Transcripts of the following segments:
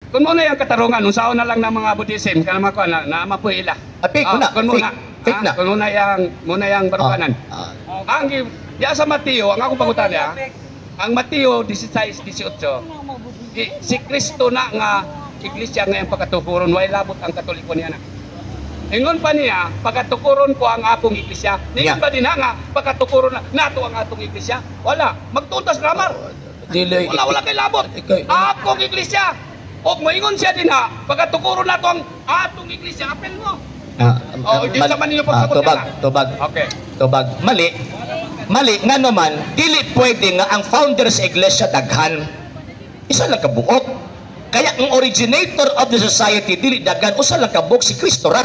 Kung mao na yung katarungan, unsaon na lang ng mga Buddhism, kana mga kuan na, na po ila. Ah, fake mo na. Kung Fake. muna, Fake na. Kung muna yung barukanan. Ah, Ang diya sa Mateo, ang akong pangutan niya, ang Mateo 16:18, si Kristo na nga iglesia nga iyang pagkatukuron, way labot ang Katoliko niya na. Ingon pa niya, "Pagkatukuron ko ang akong iglesia." Ningon ba din nga pagkatukuron na nato ang atong iglesia? Wala. Magtutas grammar. Dili. Wala, wala kay labot. Akong iglesia. Og moingon siya din ha, pagkatukuron nato ang atong iglesia, apel mo. Oh, di sa man ninyo pagsabot Tubag, yan. Tubag. Okay. Tubag. Mali. Mali nga naman, dili pwede nga ang founder sa iglesia daghan. Isa lang kabuok. Kaya ang originator of the society dili daghan, usa lang kabuok, si Kristo ra.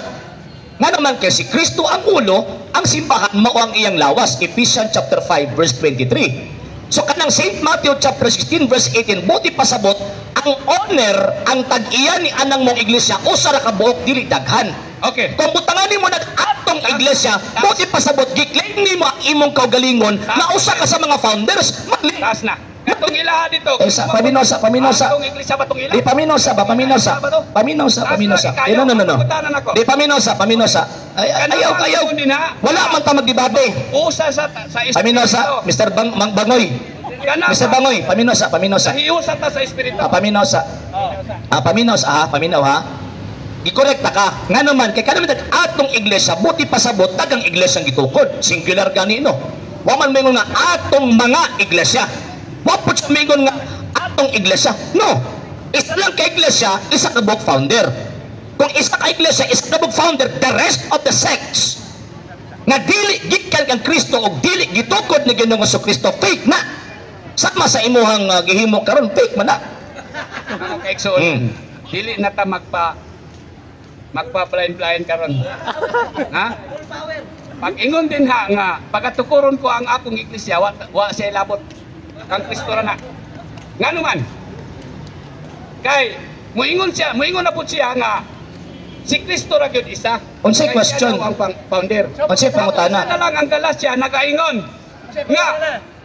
Nga naman kay si Kristo ang ulo, ang simbahan mao ang iyang lawas. Ephesians chapter 5 verse 23. So kanang St. Matthew chapter 16 verse 18, buti pasabot, ang owner, ang tag-iya ni anang mong iglesia, usa ra ka buok, dili daghan. Kung butangan nimo nag atong iglesia, buti pasabot gi-claim nimo ang imong kaugalingon na usa ka sa mga founders. Mali. Taas na. Katong ilaha dito. Eh, sa, paminosa, paminosa. Atong iglesia ba tong ila? Di paminosa ba? Paminosa. Paminosa, paminosa. Eh, no, no, no, no. Di paminosa, paminosa. Ay, ay, ayaw, ayaw. Wala man ta magdebate. Usa sa espiritu. Paminosa, Mr. Bang, Mang Bangoy. Kana Mr. Bangoy, paminosa, paminosa. Hiusa ta sa espiritu. Ah, paminosa. Ah, paminosa, ah, paminaw ha. Gikorekta ka. Nga naman, kay kanami atong iglesia, buti pasabot, daghang iglesia ang gitukod. Singular gani, no. Wa man moingon nga atong mga iglesia. Wa pud siya moingon nga atong iglesia. No. Isa lang ka iglesia, isa ka buok founder. Kung isa ka iglesia, isa ka buok founder, the rest of the sects nga dili gikan kang Kristo og dili gitukod ni Ginoong Kristo, fake na. Sama sa imuhang gihimo karon, fake man na. Mga kaigsoon, dili na ta magpa blind blind karon. Ha? Pag ingon din ha nga pagkatukuron ko ang akong iglesia, wa, wa siya labot kang Kristo ra na. Ngano man? Kay moingon siya, moingon na pud siya nga si Kristo ra gyud isa. Unsay Kay question? siya daw ang founder. Unsay pangutana? Sa na lang ang Galacia nagaingon nga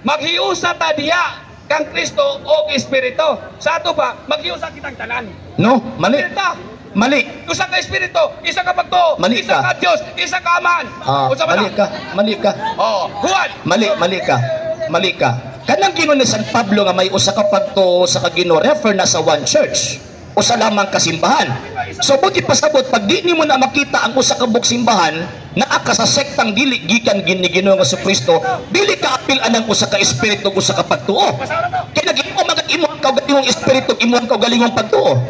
maghiusa ta diha kang Kristo og Espiritu. Sa ato pa maghiusa kitang tanan. No, mali. Espiritu. Mali. Usa ka espiritu, isa ka pagtuo, Mali isa ka. ka Dios, isa ka Amahan. Ah, Unsa man mali na? Ka, mali ka. Oh, Juan. Mali, mali ka. Mali ka. Kanang gingon ni San Pablo nga may usa ka pagtuo sa ka Ginoo, refer na sa one church. Usa lamang kasimbahan. So buti pasabot, pag di nimo na makita ang usa ka buok simbahan, naa ka sa sektang dili gikan gin ni Ginoo nga Kristo, dili ka apil anang usa ka espiritu ug usa ka pagtuo. Kay nagimo mga imo ang kaugalingong espiritu, imo ang kaugalingong pagtuo.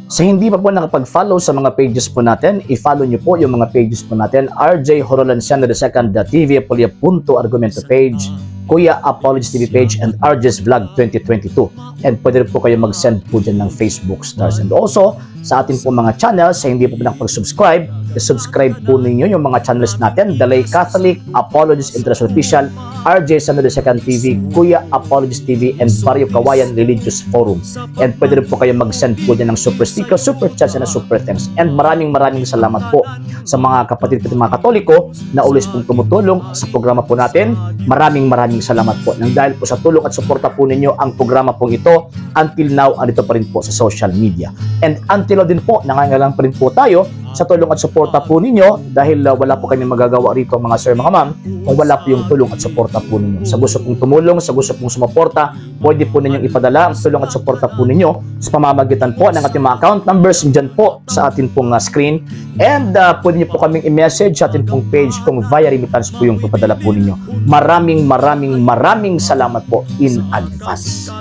Sa hindi pa po nakapag-follow sa mga pages po natin, i-follow nyo po yung mga pages po natin. RJ Horolanciano II TV, Apolia Punto Argumento page, Kuya Apologies TV page, and RJ's Vlog 2022. And pwede rin po kayo mag-send po dyan ng Facebook stars. And also, sa atin po mga channels, sa hindi po nakapag-subscribe, i-subscribe po ninyo yung mga channels natin. Dalay Catholic, Apologies International Official, RJ Sano II TV, Kuya Apologies TV, and Barrio Kawayan Religious Forum. And pwede rin po kayo mag-send po dyan ng super sticker, super chats, and super thanks. And maraming maraming salamat po sa mga kapatid ko, mga Katoliko na always pong tumutulong sa programa po natin. Maraming maraming salamat po. Nang dahil po sa tulong at suporta po ninyo, ang programa pong ito until now andito pa rin po sa social media. And until now din po, nangangailangan pa rin po tayo sa tulong at suporta po ninyo dahil wala po kami magagawa rito, mga sir, mga ma'am, kung wala po yung tulong at suporta po ninyo. Sa gusto pong tumulong, sa gusto pong sumuporta, pwede po ninyong ipadala ang tulong at suporta po ninyo sa pamamagitan po ng ating mga account numbers dyan po sa atin pong screen. And pwede niyo po kaming i-message sa atin pong page kung via remittance po yung papadala po ninyo. Maraming maraming maraming salamat po in advance.